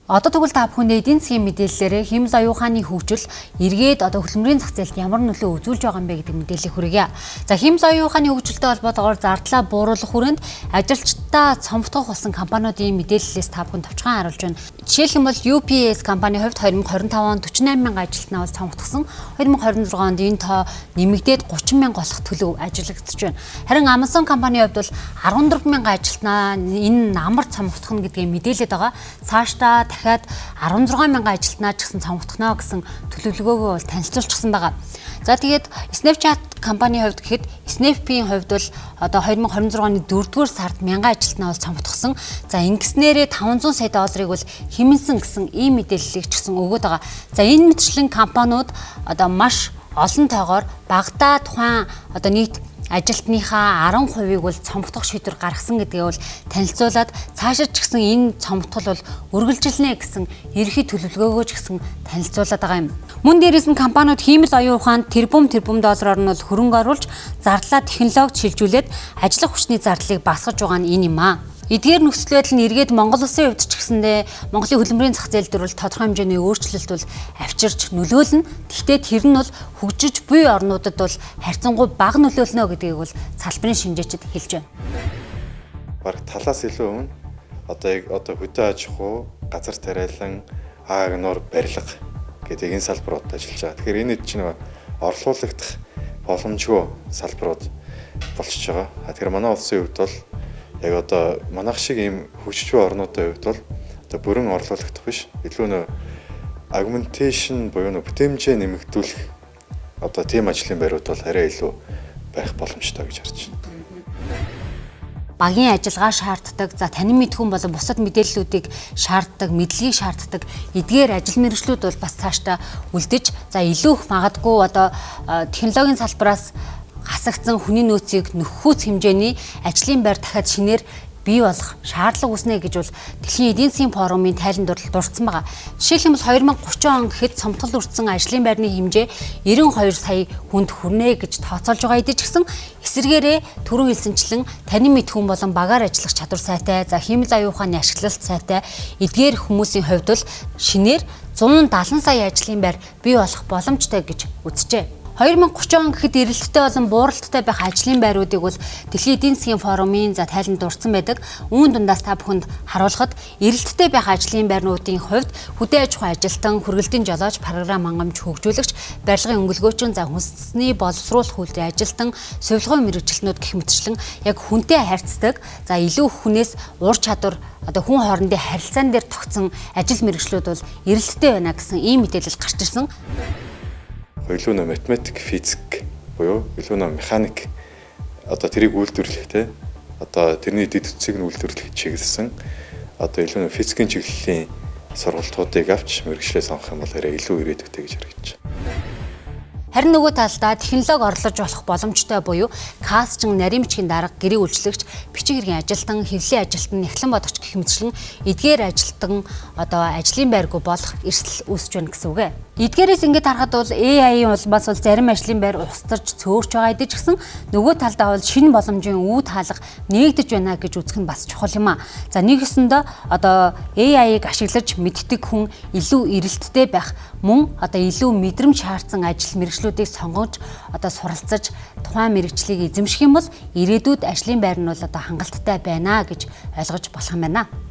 Одоо тэгвэл та бүхэндээ эдийн засгийн мэдээллээрээ хиймэл оюун ухааны хөгжил эргээд одоо хөдөлмөрийн зах зээлд ямар нөлөө үзүүлж байгаа юм бэ гэдэг мэдээллийг хүргье. За, хиймэл оюун ухааны хөгжилтэй холбоотойгоор зардлаа бууруулах хүрээнд ажилчдаа цомтгох болсон компаниудын мэдээллээс та бүхэн товчхон харуулж байна. Жишээлх юм бол UPS компани хувьд 2025 онд 48 мянган ажилтнаа бол цомтгосон. 2026 онд энэ тоо нэмэгдээд 30 мянга болох төлөв ажиглагдаж байна. Харин Amazon компани хувьд бол 14 мянган ажилтнаа энэ намар цомгдох нь гэдгийг мэдээлээд байгаа. Цаашдаа дахиад 16 мянган ажилтнаа ч гэсэн цомгдохно гэсэн төлөвлөгөөгөө бол танилцуулчихсан байгаа. За, тэгээд Snapchat компани хувьд гэхэд Snap-ийн хувьд бол одоо 2026 оны 4-р сард 1000 ажилтнаа бол цомгдсон. За, ингэснээрээ 500 сая долларыг бол хэмнэсэн гэсэн ийм мэдээллийг ч гэсэн өгөөд байгаа. За, энэ мэтчлэн компаниуд одоо маш олон тоогоор багадаа тухайн одоо нийт ажилтныхаа 10%-ийг бол цомгдох шийдвэр гаргасан гэдгээ бол танилцуулаад, цаашид ч гэсэн энэ цомтгол бол үргэлжилнэ гэсэн ерөнхий төлөвлөгөөгөө ч гэсэн танилцуулаад байгаа юм. Мөн дээрээс нь компаниуд хиймэл оюун ухаанд тэрбум тэрбум доллараар нь бол хөрөнгө оруулж, зардлаа технологид шилжүүлээд ажиллах хүчний зардлыг багасгаж байгаа нь энэ юм аа. Эдгээр нөхцөл байдал нь эргээд Монгол улсын хувьд ч гэсэндээ Монголын хөдөлмөрийн зах зээл дээр бол тодорхой хэмжээний өөрчлөлт бол авчирч нөлөөлнө. Гэхдээ тэр нь бол хөгжиж буй орнуудад бол харьцангуй бага нөлөөлнө гэдгийг бол салбарын шинжээчид хэлж байна. Бараг талаас илүү өмнө одоо яг одоо хөдөө аж ахуй, газар тариалан, агнуур, барилга гэдэг энэ салбаруудад ажиллаж байгаа. Тэгэхээр энэ чинь орлуулагдах боломжгүй салбарууд болчихж байгаа. Тэгэхээр манай улсын хувьд бол яг одоо манайх шиг ийм хөгжиж буй орнуудын хувьд бол одоо бүрэн орлуулагдах биш. Илүү нөө augmentation буюу нөө бүтээмжээ нэмэгдүүлэх одоо тийм ажлын байрууд бол арай илүү байх боломжтой гэж харж байна. Багийн ажиллагаа шаарддаг, за, танин мэдхүйн болон бусад мэдээллүүдийг шаарддаг, мэдлэгийг шаарддаг эдгээр ажил мэргэжлүүд бол бас цаашдаа үлдэж, за, илүү их магадгүй одоо технологийн салбараас хасагдсан хүний нөөцийг нөхөх хэмжээний ажлын байр дахиад шинээр бий болох шаардлага үүснэ гэж бол Дэлхийн эдийн засгийн форумын тайлан дурдсан байгаа. Жишээлх юм бол 2030 он гэхэд цомтгол өртсөн ажлын байрны хэмжээ 92 сая хүнд хүрнэ гэж тооцоолж байгаа хэдий ч гэсэн эсрэгээрээ түрүү хэлсэнчлэн танин мэдхүйн болон багаар ажиллах чадвар сайтай, за, хиймэл оюун ухааны ашиглалт сайтай эдгээр хүмүүсийн хувьд бол шинээр 170 сая ажлын байр бий болох боломжтой гэж үзжээ. 2030 он гэхэд эрэлттэй болон бууралттай байх ажлын байруудыг бол Дэлхийн эдийн засгийн форумын, за, тайланд дурдсан байдаг. Үүн дундаас та бүхэнд харуулхад эрэлттэй байх ажлын байрнуудын хувьд хөдөө аж ахуйн ажилтан, хүргэлтийн жолооч, програм хангамж хөгжүүлэгч, барилгын өнгөлгөөчин, за, хүнсний боловсруулах үйлдвэрийн ажилтан, сувилгын мэргэжилтнүүд гэх мэтчлэн яг хүнтэй харьцдаг, за, илүү хүнээс ур чадвар, одоо хүн хоорондын харилцаан дээр тогтсон ажил мэргэжлүүд бол эрэлттэй байна гэсэн ийм мэдээлэл гарч ирсэн. Илүү нөө математик, физик буюу илүү нөө механик, одоо тэрийг үйлдвэрлэх, те, одоо тэрний дэд бүтцийг нь үйлдвэрлэх чиглэсэн одоо илүү нөө физикийн чиглэлийн сургалтуудыг авч мэргэжлээ сонгох юм бол арай илүү ирээдүйтэй гэж харагдаж байна. Харин нөгөө талдаа технологи орлож болох боломжтой буюу кассчин, нарийн бичгийн дарга, гэрээ үйлчлэгч, бичиг хэргийн ажилтан, хэвлэлийн ажилтан, нягтлан бодогч гэх мэтчлэн эдгээр ажилтан одоо ажлын байргүй болох эрсдэл үүсэж байна гэсэн үг ээ. Эдгээрээс ингээд харахад бол AI-ийн улмаас бол зарим ажлын байр устарч цөөрч байгаа хэдий ч гэсэн нөгөө талдаа бол шинэ боломжийн үе таалга нээгдэж байна гэж үзэх нь бас чухал юм а. За, нэг ёсондоо одоо AI-г ашиглаж мэддэг хүн илүү эрэлттэй байх, мөн одоо илүү мэдрэмж шаардсан ажил мэргэжлүүдийг сонгож, одоо суралцаж, тухайн мэргэжлийг эзэмших юм бол ирээдүйд ажлын байр нь бол одоо хангалттай байна гэж ойлгож болох юм байна.